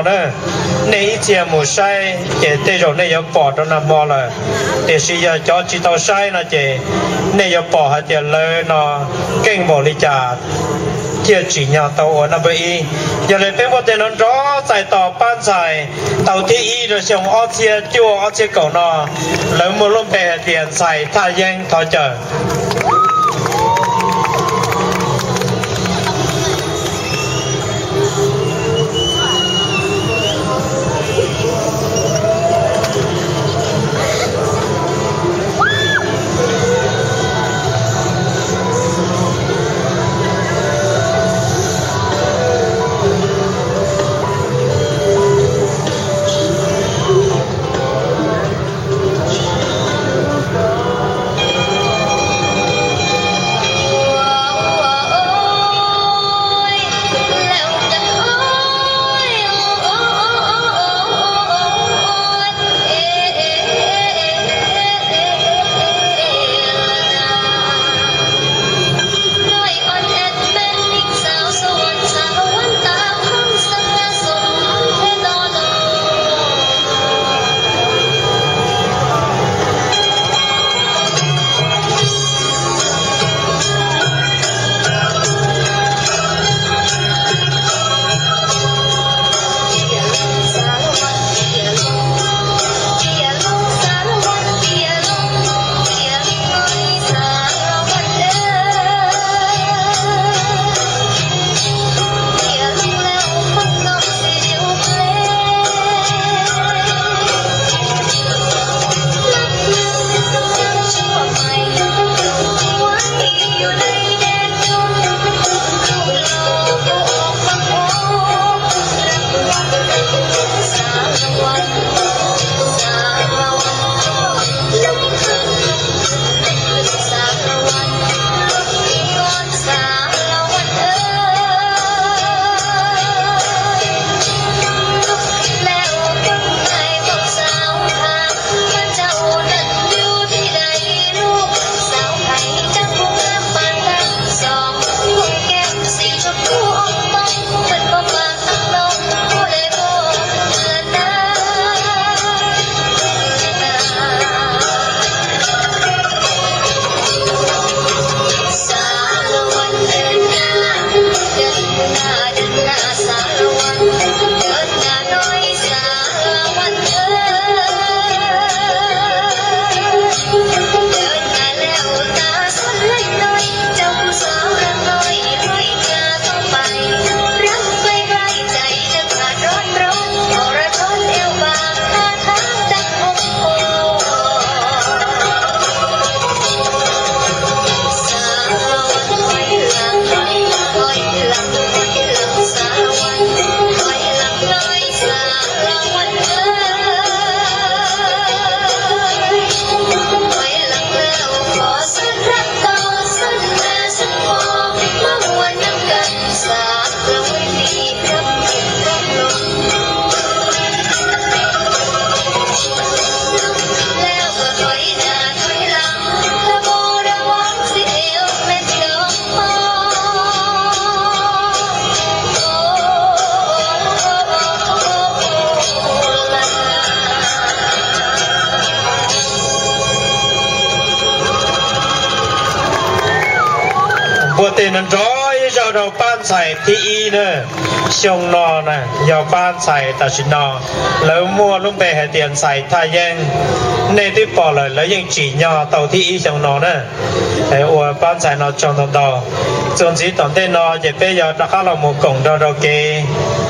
na. Nej ib txhia mus saib ces tej zaum nej yuav pom rau nag hmo lawm, tiam sis yog cov tsis tau saib no ces nej yuav pom hais tias lawv no keej npaum li cas thiaj tsim nyog tau ua naj npawb ib. Yog li peb muaj tej no nrov txais tos pab ntxhais tau thib ib rau xyoo ob txhiab cuaj ob txhiab kaum no, lawv muaj lub npe hais tias ntxhais Thaj Yeeb, thov caw. Npuaj tej no nrov ib zaug rau pab ntxhais thib ib na. Xyoo no na yog pab ntxhais tam sim no lawv muaj lub npe hais tias ntxhais Thaj Yeeb. Nej twb pom lawm, lawv yeej tsim nyog tau thib ib xyoo no na. Ua pab ntxhais no tsaug ntau ntau. Txuas ntxiv tom ntej no ces peb yuav rov qab los mus koom nrog rau kev